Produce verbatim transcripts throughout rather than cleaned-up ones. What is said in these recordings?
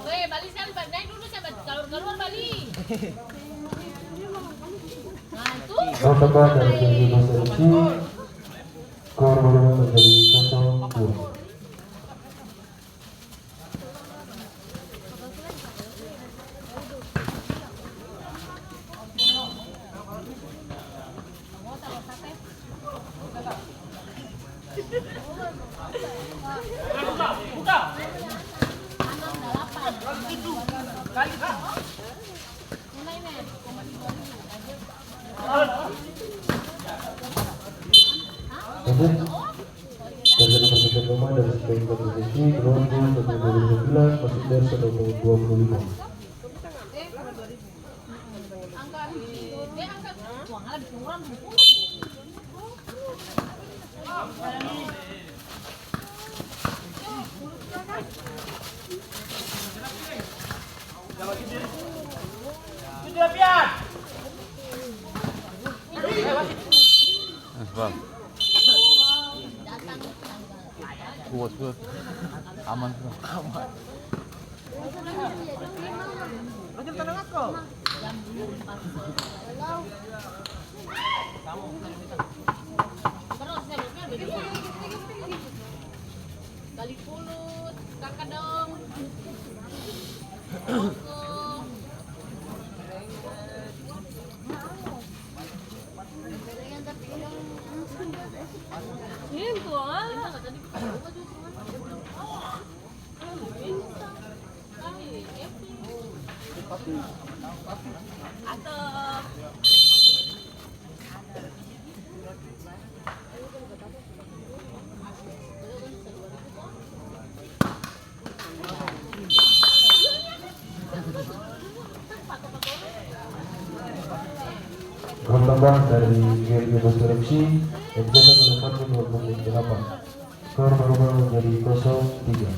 Weh, Bali san, ba-, nae dulu san, ba-, kaluar-kaluar Bali. Nah, itu. Skor tambah dari tim Bima Seleksi, skor berubah menjadi kosong dua. Oke. Tarjadi pergantian pemain dari setiap komposisi, keluar dua puluh sembilan, masuk Dersa dua puluh, dua puluh lima. Kuat, kuat. Aman, aman. Bali pulut, kaka dong. Ini tuh, ah. Gol tambahan dari G P Bos Koreksi, yang cetak oleh Fadli dua puluh menit ke delapan. Skor berubah menjadi kosong tiga.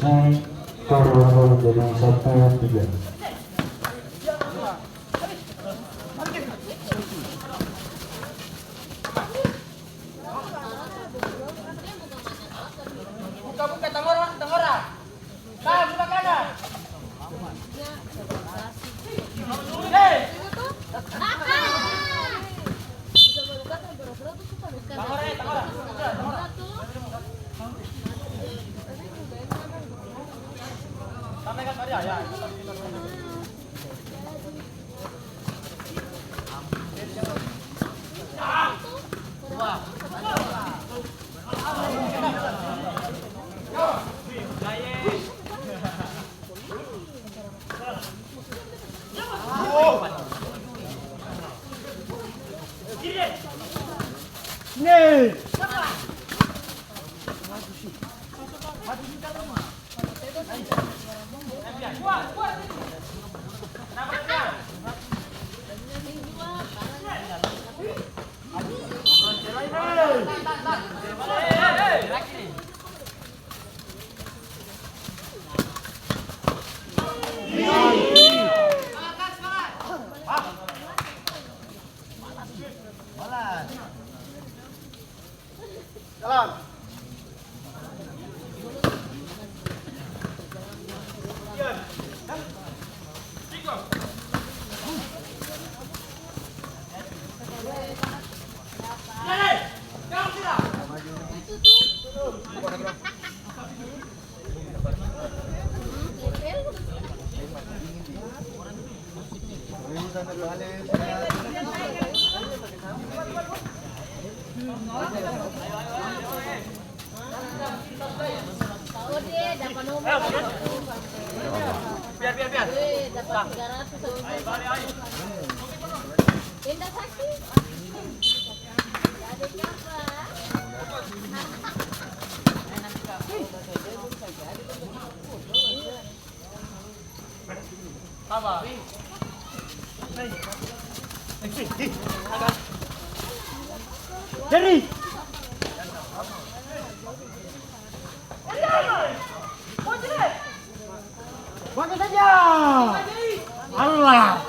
Di skor lawan jadi satu tiga. Buka, buka, tangora, tangora. Tahan, buka kanan. Hei. Tangora, eh, tangora. Tangora. Sampaikan Maria, ya. Biar, biar, biar. Indah sakit. Jerry. Bagus saja. Allah.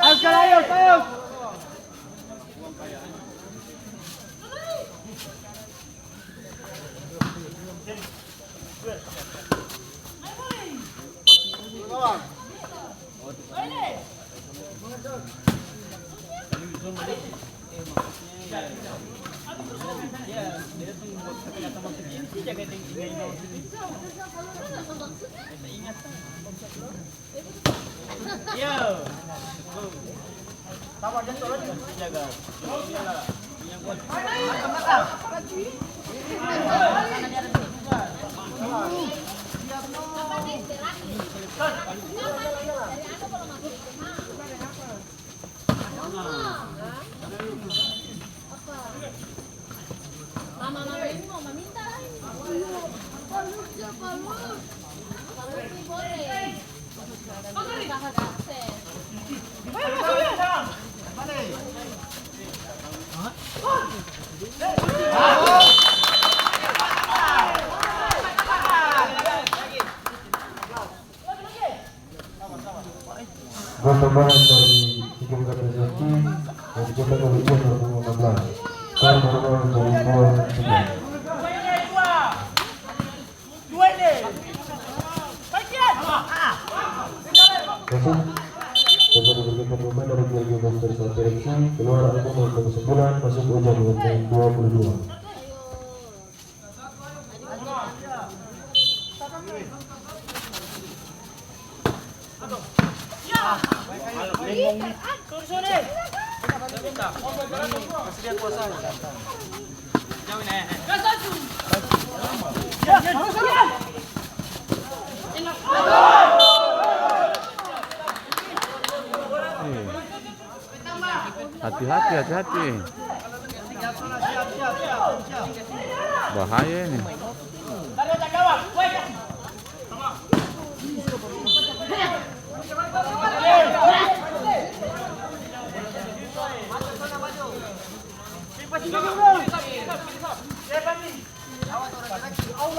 Ayo, ayo, ayo. Gol tambahan dari tim Kata Sakti yang dicetak oleh Ian nomor punggung enam belas. Skor berubah menjadi dua tiga. Masuk. Terjadi pergantian pemain dari P L G Monster Satu F C, keluar Agung nomor sembilan, masuk Ujang nomor dua puluh dua. Hati-hati, hati-hati. Bahaya ini.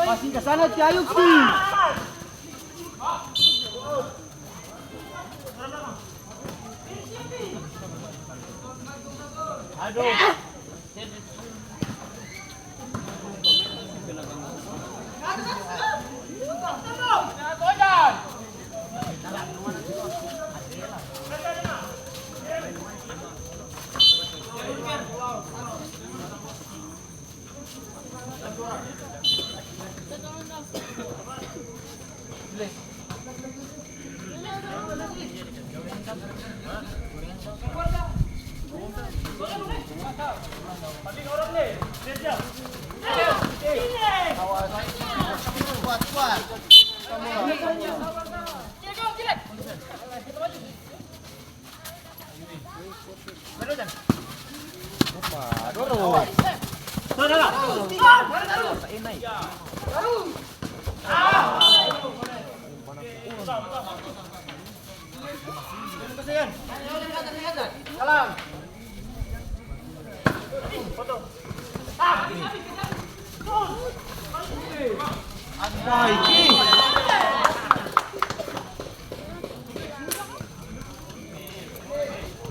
Passing ka sana, Ti Ayub, Ti.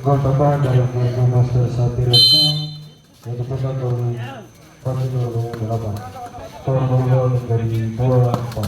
Gol tambahan dari P L G Monster Satu F C yang dicetak oleh Fatimur nomor delapan. Skor berubah menjadi dua empat.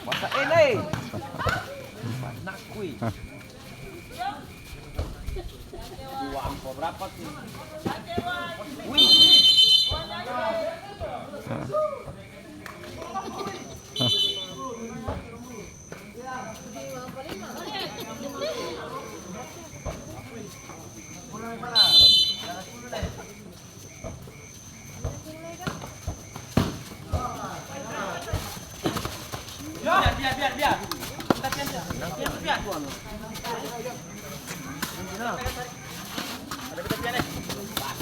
Masa enak, eh? Nakui. Dua angko berapa tuh? Wih.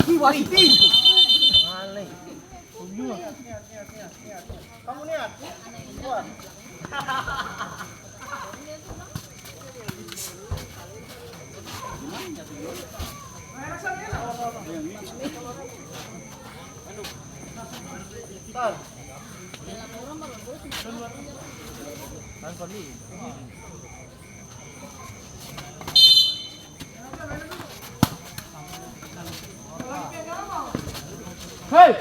Wih, wasit, ih. Kamu niat? Kuat. Hei!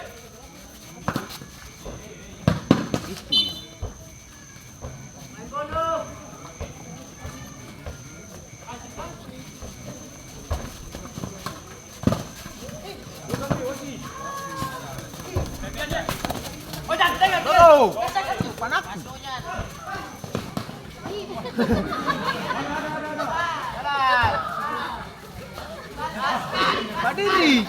Badiri.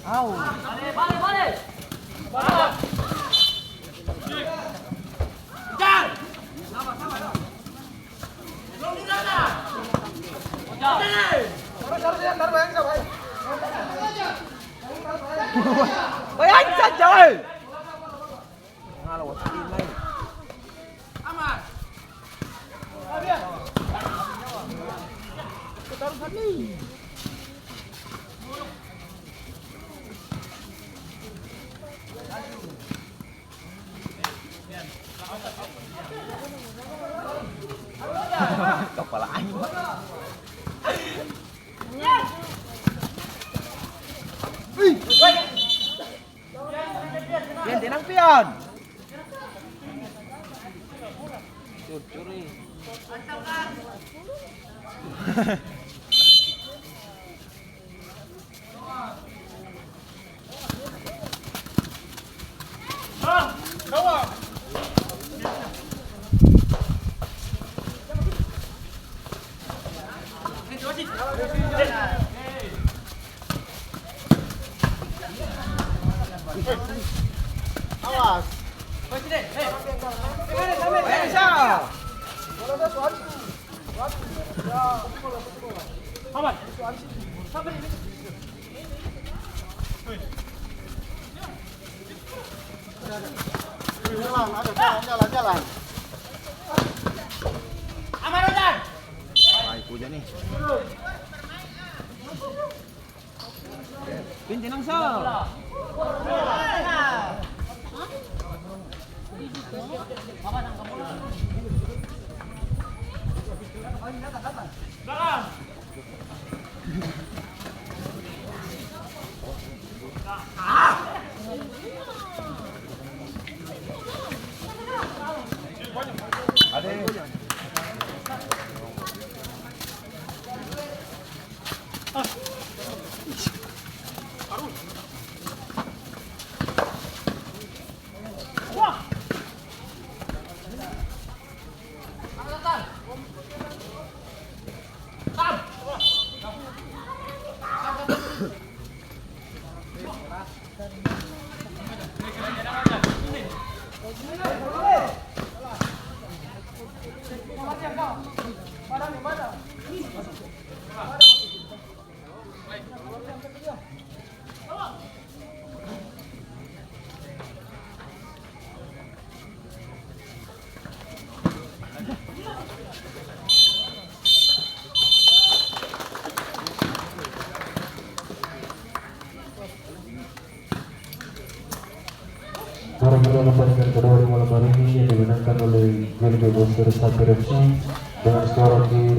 Au. Bayangin saja, eh. Ngala wasit ini lai. Kapala aing. Pian, tenang, Pian. Awas. Jalan, ada jalan, jalan, jalan. Aman, Rodan. Ai, puja nih. Pin, tenang, Sal. Para pemenang pertandingan kedua di malam hari ini yang dimenangkan oleh J L B Bosir Sapir F C dengan skor di